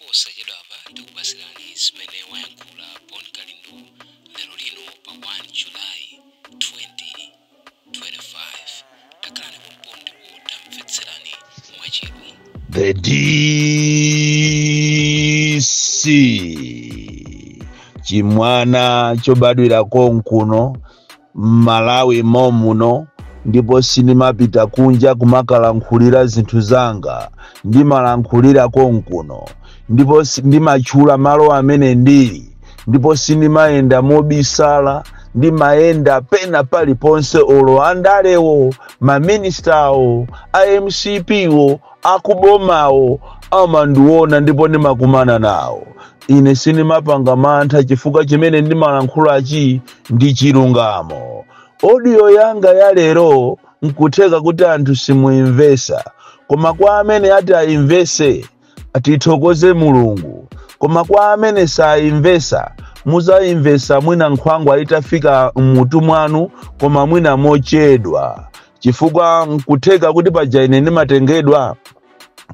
Posachedwapa tikupatsirani zimene wayankhula Bon Kalindo lero lino pa 1 July 2025. Takhalani pompo ndipo tamvetserani mwachidwi. The DC, chimwana chobadwira konkuno Mmalawi momuno, ndipo sindimapita kunja kumakalankhulira zinthu zanga, ndimalankhulira konkuno, ndipo ndimatchula malo amene ndili, ndipo sindimayenda mobisala, ndimayenda pena paliponse. Olo andalewo, maministawo, a MCP wo, akubomawo amandiona ndipo ndimakumana nawo. Ine sindimapanga mantha chifukwa chimene ndimalankhulachi ndi chilungamo. Audio yanga ya lero nkutheka kuti anthu simuyimvesa, koma kwa amene ati ayimvese, tithokoze Mulungu. Koma kwa amene sayimvesa, muzayimvesa mwina nkhwangwa itafika mmutu mwanu, koma mwina mochedwa, chifukwa nkutheka kuti paja ine ndimatengedwa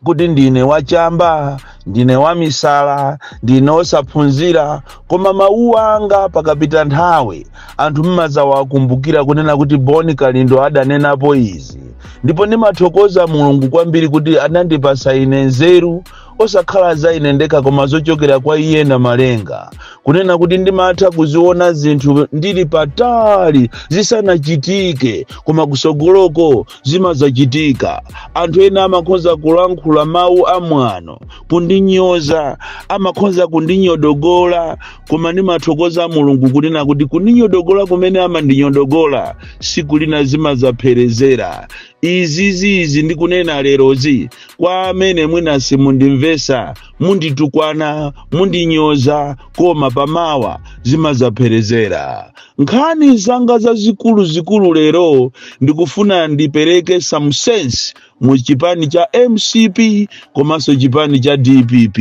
kuti ndine wachamba, ndine wamisala, ndine osaphunzira, koma mawu anga pakapita nthawi anthu mmazawakumbukira kunena kuti Bon Kalindo adanenapo izi. Ndipo ndimathokoza Mulungu kwambiri kuti anandipasa ine nzeru, osakhala za ine ndekha koma zochokera kwa iye na malenga, kunena kuti ndimatha kuziona zinthu ndili patali zisanachitike, koma kusogoloko zimazachitika. Anthu ena amakhoza kulankhula mawu amwano, kundinyoza, amakhoza kundinyodogola, koma ndimathokoza Mulungu kunena kuti kundinyodogola kumene amandinyodogola, siku lina zimazapherezera. Izizizi ndikunena lerozi, kwa amene mwina simundimvesa, munditukwana, mundinyoza, koma pamawa zimazapherezera. Nkhani zanga zazikulu zikulu lero, ndikufuna ndipereke some sense mu chipani cha MCP komanso chipani cha DPP,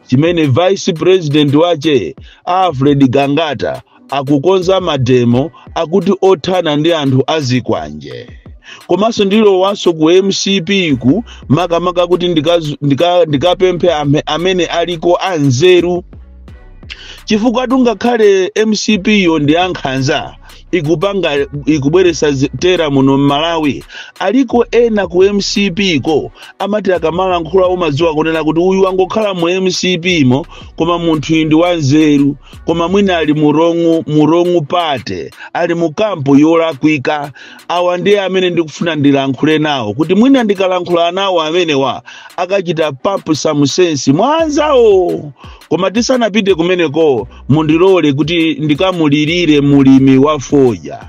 chimene vice president wache Alfred Gangata akukonza mademo akuti othana ndi anthu azikwanje. Komanso ndilowanso ku MCP ku, makamaka kuti ndikapemphe amene aliko anzeru, chifukwa tungakhale MCP yo ndi ankhanza, ikupanga, ikubweresa terror muno mMalawi, aliko ena ku MCP ko amati akamalankhula umadziwa kunena kuti uyu angokhala mu MCP mo, koma munthu ndi wanzeru, koma mwina ali mu wrong party, ali mu camp yolakwika. Awa ndiye amene ndikufuna ndilankhule nawo, kuti mwina ndikalankhula nawo amenewa akachita pump some sense mwa anzawo. Koma tisanapite kumeneko, mundilole kuti ndikamulirire mulimi wa fodya,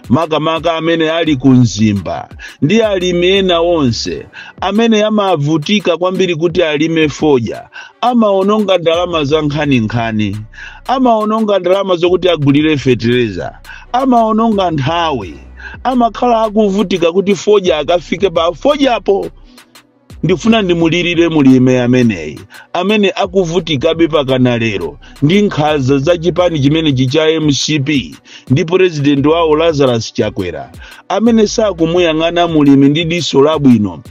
makamaka amene ali ku Mzimba ndi alimi ena onse amene amavutika kwambiri kuti alime fodya. Amaononga ndalama za nkhaninkhani, amaononga ndalama zokuti agulire fetereza, amaononga nthawi, amakhala akuvutika kuti fodya akafike pa fodyapo. Ndifuna ndimulirire mulimi ameneyi amene akuvutikabe pakana lero ndi nkhanza za chipani chimenechi cha MCP ndi purezidenti wawo Lazarus Chakwera, amene sakumuyang'ana mulimi ndi diso labwino,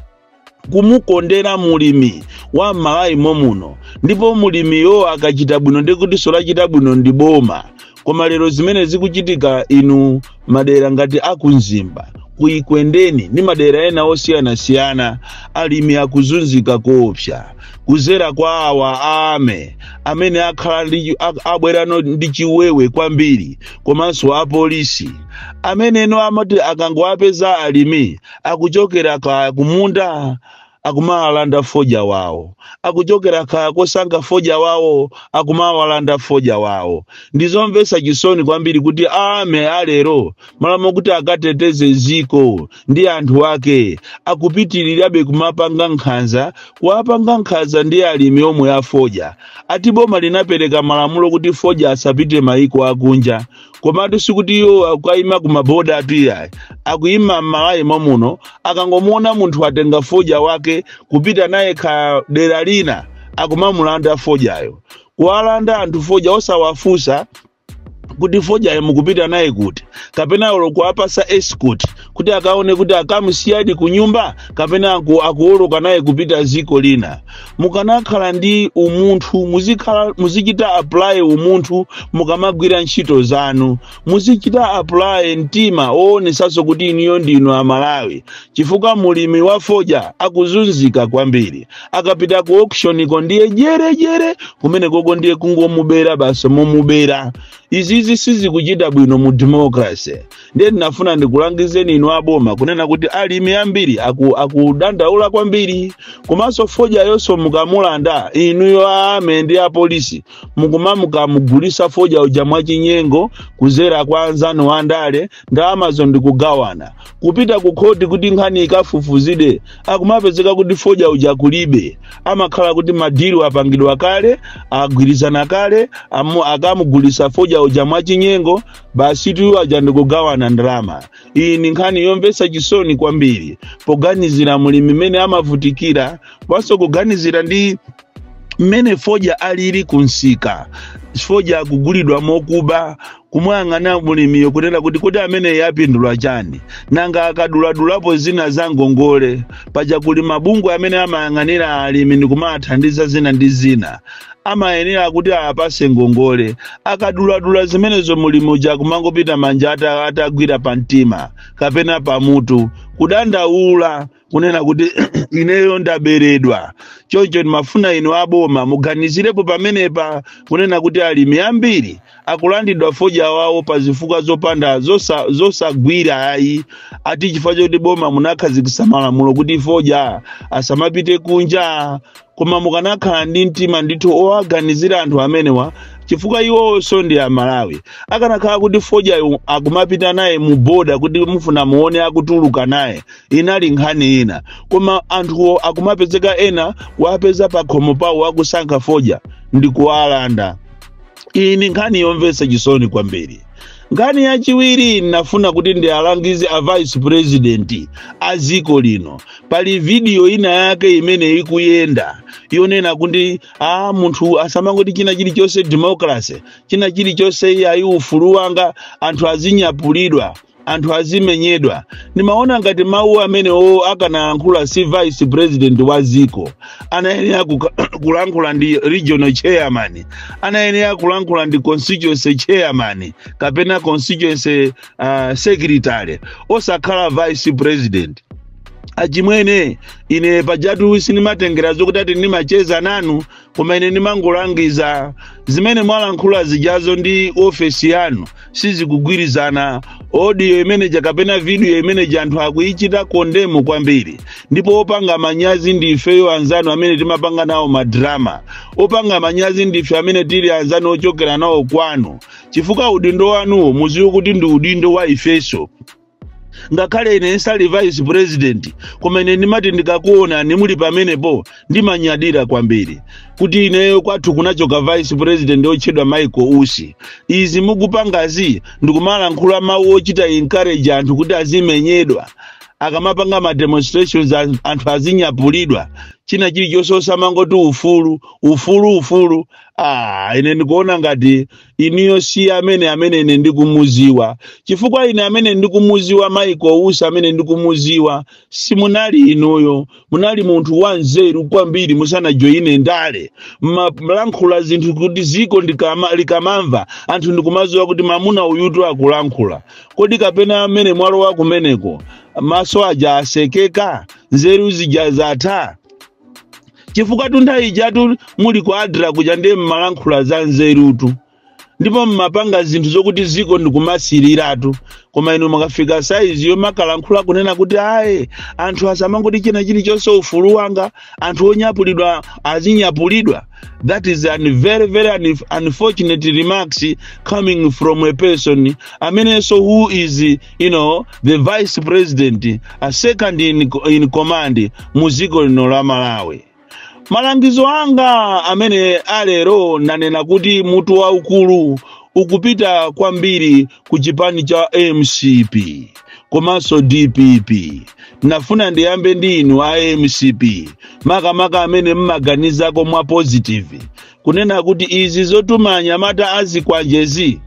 kumukondera mulimi wa m'Malawi momuno. Ndipo mulimiyo akachita bwino, ndi kuti diso lachita bwino ndi boma. Koma lero zimene zikuchitika, inu, madera ngati akumzimba, kuikwendeni ndi madera ena osiyanasiyana, alimi akuzunzika koopsa kuzera kwa awa ame amene akhala ndi abwerano ndi chiwewe kwambiri, komanso apolisi amene eno amati akangoapeza alimi akuchokera ka kumunda, akumawalanda fodya wawo, akuchokera kaya kosankha fodya wawo, akumawalanda fodya wawo. Ndizomvetsa chisoni kwambiri kuti ame alero, malamo kuti akateteze ziko ndi anthu ake, akupitirirabe kumapanga nkhanza, kuwapanga nkhanza ndi alimi omwe afodya. Ati boma linapereka malamulo kuti fodya asapite maiko akunja, komatu sikuti iwo akayima ku maboda atu iyayi, akuyima m'Malawi momuno. Akangomuona munthu atenga fodya wake kupita naye ka dera lina, akumamulanda fodyayo, kuwalanda anthu fodya osawafunsa kuti fodyayo mukupita naye kuti, kapena olo kuwapasa escort kuti mupite naye. Kuti akaone kuti akamusiyadi ku nyumba kapena akuwoloka naye kupita ziko lina. Mukanakhala ndi umunthu, muzikhala muzichita apply umunthu mukamagwira ntchito zanu, muzichita apply mtima owonetsanso kuti iniyo ndinu Amalawi, chifukwa mulimi wa fodya akuzunzika kwambiri. Akapita ku auction ko ndiye jerejere kumene koko, ndiye kungomubera basi, momubera. Izizi sizikuchita bwino mu democracy. Ndiye ndinafuna ndikulangizeni inu aboma kunena kuti alimi ambiri akudandaula kwambiri. Komanso fodya yonso mukamulanda inuyo ame ndi apolisi, mukumamukamugulisa fodya uja mwachinyengo kuzera kwa anzanu andale, ndalamazo ndikugawana. Kupita ku khoti kuti nkhani ikafufuzidwe, akumapezeka kuti fodya uja kulibe. Amakhala kuti ma deal apangidwa kale, agwirizana kale, akamugulisa fodya uja mwachinyengo basi, tu aja ndikugawana ndalama. Iyi ni nkhani yomvetsa chisoni kwambiri poganizira mulimi mmene amavutikira, komanso kuganizira ndi mmene fodya alili kunsika. Fodya akugulidwa mokuba. Kumuyang'ana mulimiyo kunena kuti kuti amene yapindula chani? Nanga akaduladulapo zina za ngongole paja, kuli mabungwe amene amayang'anira alimi ndikumathandiza zina ndi zina, amayenera kuti apase ngongole. Akaduladula zimenezo, mulimi uja kumangopita manja atagwira pa mtima kapena pamutu, kudandaula kunena kuti ineyo ndaberedwa. Choncho ndimafuna inu aboma muganizirepo pamenepa kunena kuti alimi ambiri akulandidwa fodya wawo pa zifukwa zopanda zosagwira ayi, ati chifukwa choti boma munakhazikitsa malamulo kuti fodya asamapite kunja. Koma mukanakhala ndi mtima ndithu owaganizira anthu amenewa, chifukwa iwonso ndi Amalawi. Akanakhala kuti fodyayo akumapita naye mu boda kuti mufuna muone akutuluka naye, inali nkhani ina. Koma anthuwo akumapezeka ena wapeza pa khomo pawo akusankha fodya ndi kuwalanda. Iyi ni nkhani yomvetsa chisoni kwambiri. Nkhani yachiwiri, ndinafuna kuti ndialangize a vice president a dziko lino. Pali video ina yake imene ikuyenda yonena kuti a munthu asamangoti china chilichonse democracy, china chilichonse iyayi ufulu wanga, anthu azinyapulidwa, anthu azimenyedwa. Ndimaona ngati mawu amenewo akanayankhula si vice president wa dziko, anayenera kulankhula ndi regional chairman, anayenera kulankhula ndi constituency chairman kapena constituency secretary, osakhala vice president. Achimwene, ine pajatu sindimatengera zokuti ati ndimacheza nanu, koma ine ndimangolangiza. Zimene mwalankhula zijazo ndi ofesi yanu sizikugwirizana. Audio imeneja kapena video imeneja anthu akuichita condemn kwambiri, ndipo opanga manyazi ndi ifeyo anzanu amene timapanga nawo ma drama. Opanga manyazi ndife amene tili anzanu ochokera nawo kwanu, chifukwa udindo wanuwo muziwe kuti ndi udindo wa ifeso. Ngakhale ine nsali vice president, koma ine ndimati ndikakuona muli pamenepo ndimanyadira kwambiri kuti ineyo kwathu kunachoka vice president otchedwa Michael Usi. Izi mukupangazi, ndikumalankhula mawu ochita encourage anthu kuti azimenyedwa akamapanga ma demonstrations, anthu azinyapulidwa, china chilichonse osamangoti ufulu, ufulu, ufulu. Ah, ine ndikuona ngati iniyo si amene ine ndikumuziwa, chifukwa ine amene ndikumuziwa, Michael Usi amene ndikumuziwa, simunali inuyo. Munali munthu wanzeru kwambiri musanajoyine ndale. Mmalankhula zinthu kuti ziko likamamva anthu ndikumaziwa kuti mamuna uyutu akulankhula. Kodi kapena amene mwalowa kumeneko maso aja asekeka, nzeru zija zatha? Chifukwa tunthawi ijatu muli ku ADRA kuja ndiye mmalankhula za nzerutu, ndipo mmapanga zinthu zokuti ziko ndikumasiliratu. Koma inu mukafika saizi yomakalankhula kunena kuti ayi, anthu asamangoti china chilichonse ufulu wanga, anthu onyapulidwa azinyapulidwa, that is an very very unfortunate remarks coming from a person amenenso who is the vice president, a second in command mu dziko lino la Malawi. Malangizo anga amene alero, ndanena kuti mutu waukulu ukupita kwambiri ku chipani cha MCP komanso DPP. Ndafuna ndiyambe ndi inu a MCP, makamaka amene mmaganizako mwa positive, kunena kuti izi zotuma anyamata azikwanjezi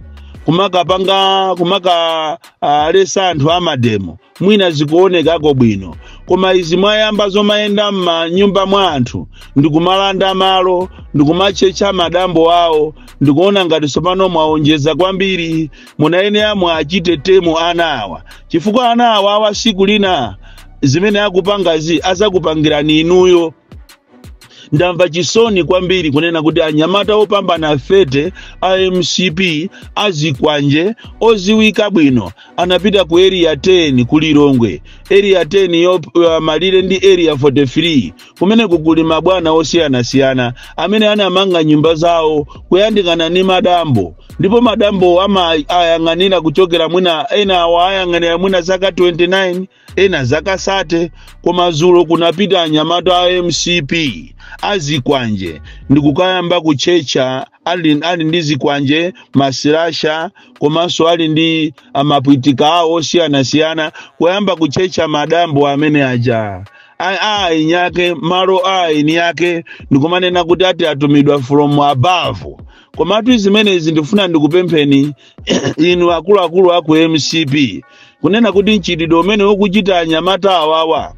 Kumakapanga kumaka alesa anthu amademo, mwina zikuonekako bwino. Koma izi mwayamba zomayenda m'manyumba mwa anthu ndikumalanda malo, ndikumachecha madambo awo, ndikuona ngati tsopano mwaonjeza kwambiri. Munayenera mwachite tame ana awa, chifukwa ana awa awa siku lina zimene akupangazi azakupangirani inuyo. Ndamva chisoni kwambiri kunena kuti anyamata opambana 30 a MCP azikwanje oziwika bwino anapita ku Area 10 ku Lilongwe, Area 10 yo malire ndi Area 43, kumene kuli mabwana osiyanasiyana amene anamanga nyumba zawo kuyandikana ndi madambo, ndipo madambo ama ayang'anira kuchokera mwina ena awo ayang'anira mwina zaka 29, ena zaka 30. Koma zulo kunapita anyamata a MCP azikwanje ndikukayamba kuchecha ali ndi zikwanje, masilasha, komanso ali ndi amapwitika awo osiyanasiyana, kuyamba kuchecha madambo amene aja aini yake, malo aini yake, ndikumanena kuti ati atumidwa from above. Komatu zimenezi ndifuna ndikupempheni inu akuluakulu aku MCP kunena kuti mchitidwe umene ukuchita anyamata awawa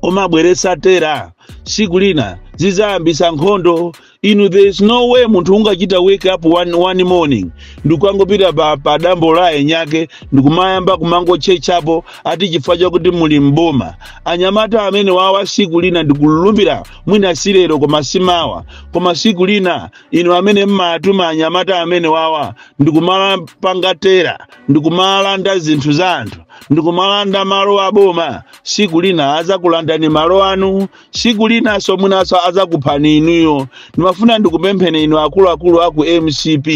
umabweretsa terror, siku lina zizayambisa nkhondo. Inu, there is no way munthu ungachita wake up one morning ndikukangopita pa dambo la enyake ndikumayamba kumangochechapo ati chifukwa chakuti muli mboma. Anyamata amene wawa siku lina, ndikulumbira, mwina silero koma simawa, koma siku lina inu amene mmatuma anyamata amene wawa ndikumalapanga terror, ndikumalanda zinthu za anthu, ndikumalanda malo aboma, siku lina azakulandani malo anu, siku linanso mwinanso azakuphani inuyo. Ndimafuna ndikupempheni inu akuluakulu aku MCP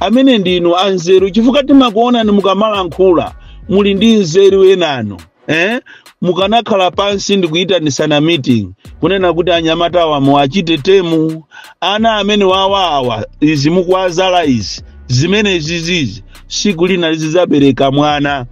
amene ndinu anzeru, chifukwa timakuonani mukamalankhula muli ndi nzeru enanu, eh? Mukanakhala pansi ndikuyitanisana meeting kunena kuti anyamata awa muachite tame, ana amene wawawa izi mukuwazala izi, zimene zizizi siku lina zidzabereka mwana.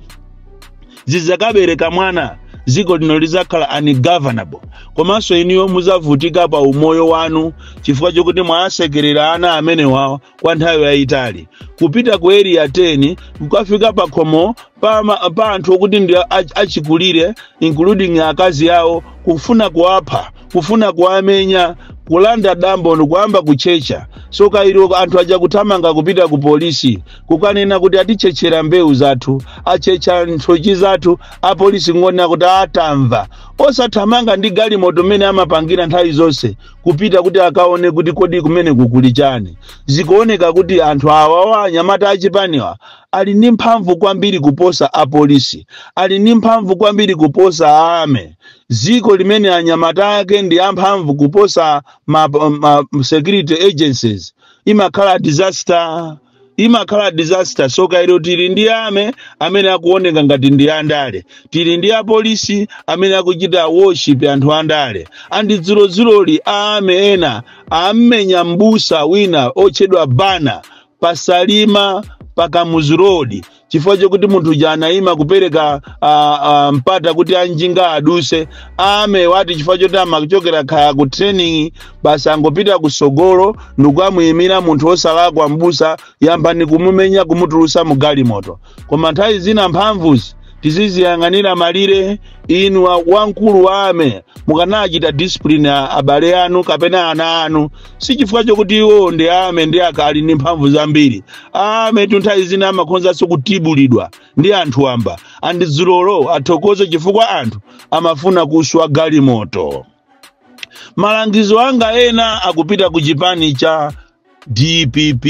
Zidzakabereka mwana, dziko lino lizakhala ungovernable, komanso iniyo muzavutika pa umoyo wanu chifukwa chokuti mwasekerera ana amene wawa kwa nthawi yayitali. Kupita ku Area 10, kukafika pa khomo pa anthu okuti ndi achikulire, including akazi awo, kufuna kuwapha, kufuna kuwamenya, kulanda dambo ndikuyamba kuchecha. So kairo anthu aja kuthamanga kupita ku polisi kukanena kuti atichechera mbewu zathu, achecha nthochi zathu. Apolisi ngonena kuti atamva, osathamanga ndi galimoto mmene amapangira nthawi zonse kupita kuti akaone kuti kodi kumene kukuli chani. Zikuoneka kuti anthu awawa, anyamata achipaniwa, ali ndi mphamvu kwambiri kuposa apolisi, ali ndi mphamvu kwambiri kuposa army. Dziko limene anyamata ake ndi amphamvu kuposa ma security agencies imakhala disaster, imakhala disaster. So kairo tili ndi army amene akuoneka ngati ndi andale, tili ndi apolisi amene akuchita worship anthu andale. And dzulodzuloli army ena ammenya mbusa wina otchedwa Bana pasalima pa Kamuzu Road, chifukwa chokuti munthu uja anayima kupereka mpata kuti anjinga aduse. Army wati chifukwa choti amachokera khaya ku training, basi angopita kusogolo ndikukamuyimira munthu osalakwa, mbusa, yambani kumumenya, kumutulusa mu galimoto. Koma nthawi zina mphamvuzi tiziziyang'anira malire. Inu wamkulu wa army, mukanachita discipline abale anu kapena ana anu. Si chifukwa chokuti iwo ndi army ndi akali ndi mphamvu zambiri. Army tu nthawi zina amakhonzanso kutibulidwa ndi anthu amba. And dzulolo athokoze chifukwa anthu amafuna kuswa galimoto. Malangizo anga ena akupita ku chipani cha DPP,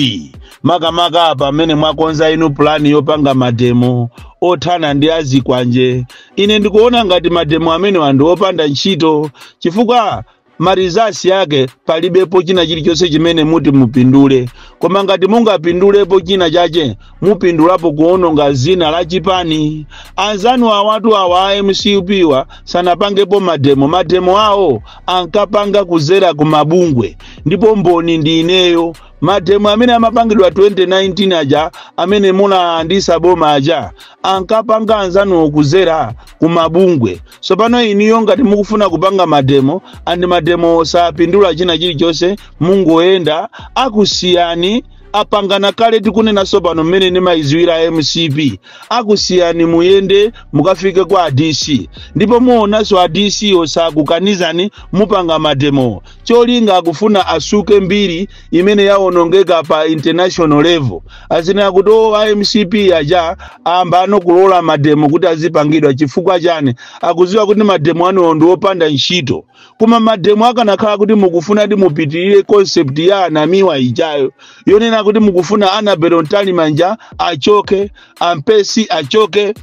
makamaka apa amene mwakonza inu pulani yopanga mademo othana ndi azikwanje. Ine ndikuona ngati mademo amene anthu opanda ntchito, chifukwa ma results yake palibepo china chilichonse chimene muti mupindule. Koma ngati mungapindulepo china chache, mupindulapo kuononga zina la chipani. Anzanu awatu awa a MCP wa sanapangepo mademo. Mademo awo ankapanga kuzera ku mabungwe, ndipo mboni ndi ineyo. Mademo amene amapangidwa 2019 aja, amene munalandisa boma aja, ankapanga anzanuwo kuzera ku mabungwe. So pano iniyo ngati mukufuna kupanga mademo, and mademo sapindula china chilichonse, mungoyenda akusiyani. Apangana kale. Tikunenanso pano, mmene ndimayiziwira MCP, akusiyani muyende mukafike kwa DC, ndipo muonanso a DC osakukanizani mupanga mademo. Cholinga akufuna asuke mbiri imene yawonongeka pa international level, azinena kuti o MCP aja amba anokulola mademo kuti azipangidwa. Chifukwa chani? Akuziwa kuti mademo anuwo ndi opanda ntchito. Koma mademo akanakhala kuti mukufuna kuti mupitirire concept ya anamiwa ijayo yonena kuti mukufuna Annabel Mtalimanja achoke, ampesi achoke,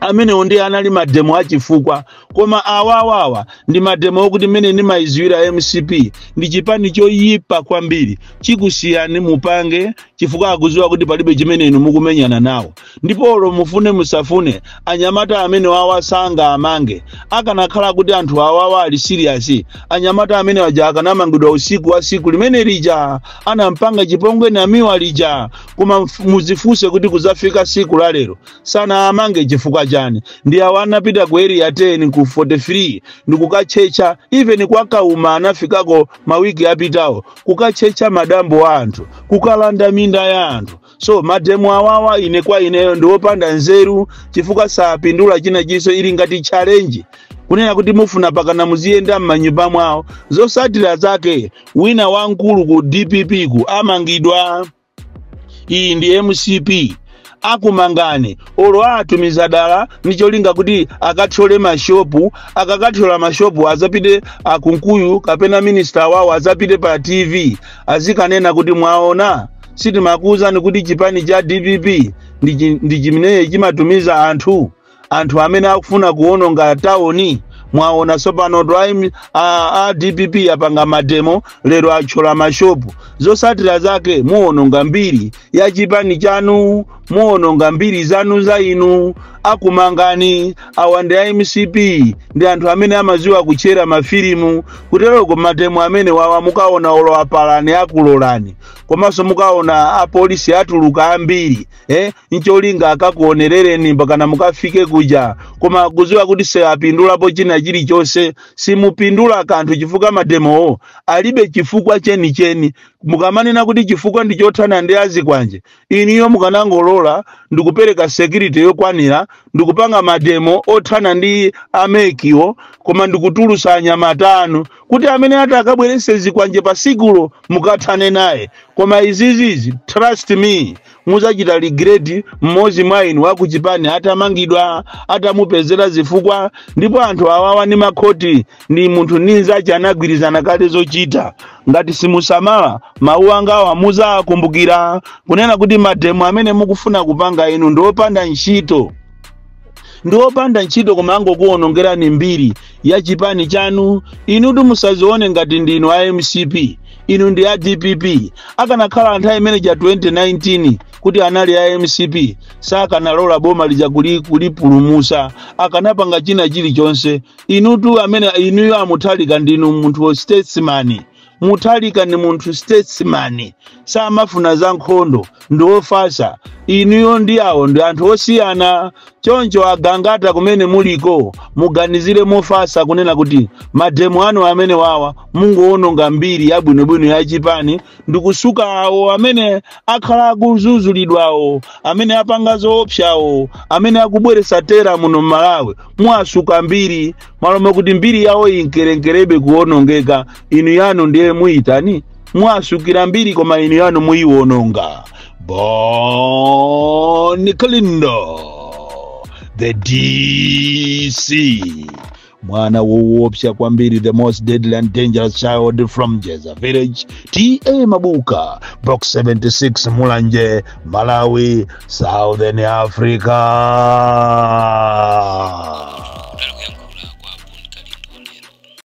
amenewo ndi anali mademo achifukwa. Koma awawawa ndi mademo okuti mmene ndimayiziwira MCP, ndi chipani choyipa kwambiri, chikusiyani mupange chifukwa akuziwa kuti palibe chimene inu mukumenyana nawo. Ndipo olo mufune musafune, anyamata amene wawa sanga amange. Akanakhala kuti anthu awawa ali serious, anyamata amene waja akanamangidwa usiku wa siku limene lija anampanga chipongwe Namiwa lija. Koma muzifunse kuti kuzafika siku la lero sana amange chifukwa chani? Ndi awo anapita ku Area 10, ku 43, ndikukatchetcha, even kwakauma anafikako mawiki apitawo kukatchetcha madambo a anthu, kukalanda minda ya anthu. So mademo awawa, ine kwa ineyo, ndi wopanda nzeru chifukwa sapindula china chilichonse. Ili ngati challenge kunena kuti mufuna pakana muziyenda m'manyumba mwawo. Zosatira zake, wina wamkulu ku DPP ku amangidwa. Iyi ndi MCP. Akumangani olo atumiza dala ndi cholinga kuti akathyole mashopu. Akakathyola mashopu, azapite akunkuyu kapena minister wawo azapite pa TV azikanena kuti mwaona, sitimakuwuzani kuti chipani cha DPP ndi chimene chimatumiza anthu amene akufuna kuwononga tawuni? Mwaona tsopano a DPP apanga mademo lero, athyola mashopu. Zosatira zake, muwononga mbiri ya chipani chanu, muwononga mbiri zanu za inu. Akumangani. Awa ndi a MCP, ndi anthu amene amaziwa kutchera mafilimu. Kuteroko mademo amene wawa mukaona olo apalani akulolani, komanso mukaona apolisi atuluka ambiri, ncholinga akakuonerereni mpakana mukafike kuja, koma kuziwa kuti seapindulapo china chilichonse. Simupindula kanthu chifukwa mademowo alibe chifukwa chenicheni. Mukamanena kuti chifukwa ndi chothana ndi azikwanje, iniyo mukanangolola ndikupereka security yokwanira ndikupanga mademo othana ndi amekiwo, koma ndikutulusa anyamata anu kuti amene ati akabwerese zikwanje pasikulo mukathane naye. Koma izizizi, trust me, muzachita regret mmodzi mwa inu wakuchipani atamangidwa, atamupezera zifukwa. Ndipo anthu awawa ndi makhoti ndi munthu ndi nzache anagwirizana kale zochita. Ngati simusamala, mawu angawa muzakumbukira kunena kuti mademo amene mukufuna kupanga inu ndi opanda ntchito, ndi opanda ntchito, koma angokuwonongerani mbiri ya chipani chanu. Inutu musazione ngati ndinu a MCP, inu ndi a DPP. Akanakhala anthu amene ja 2019 kuti anali a MCP, sakanalola boma lija kulipulumusa, akanapanga china chilichonse. Inutu amene inuyo amuthalika, ndinu munthu statesman. Muthalika ndi munthu statesman, samafuna za nkhondo, ndi ofasa. Inuyo ndi awo ndi anthu osiyana. Choncho agangata kumene muliko, muganizire mofasa kunena kuti mademo anu amene wawa munguononga mbiri yabwinobwino ya chipani ndikusuka awo amene akhala akuzuzulidwawo, amene apanga zoopsawo, amene akubweresa terror muno m'Malawi. Muwasuka mbiri malo kuti mbiri yawo inkerenkerebe kuwonongeka. Inu yanu ndiye muyitani? Mwasukira mbiri, koma inu yanu muyiwononga. Bon Kalindo, the DC, mwana woopsa kwambiri, the most deadly and dangerous child from Jeza Village, TA Mabuka, Box 76, Mulanje, Malawi, Southern Africa.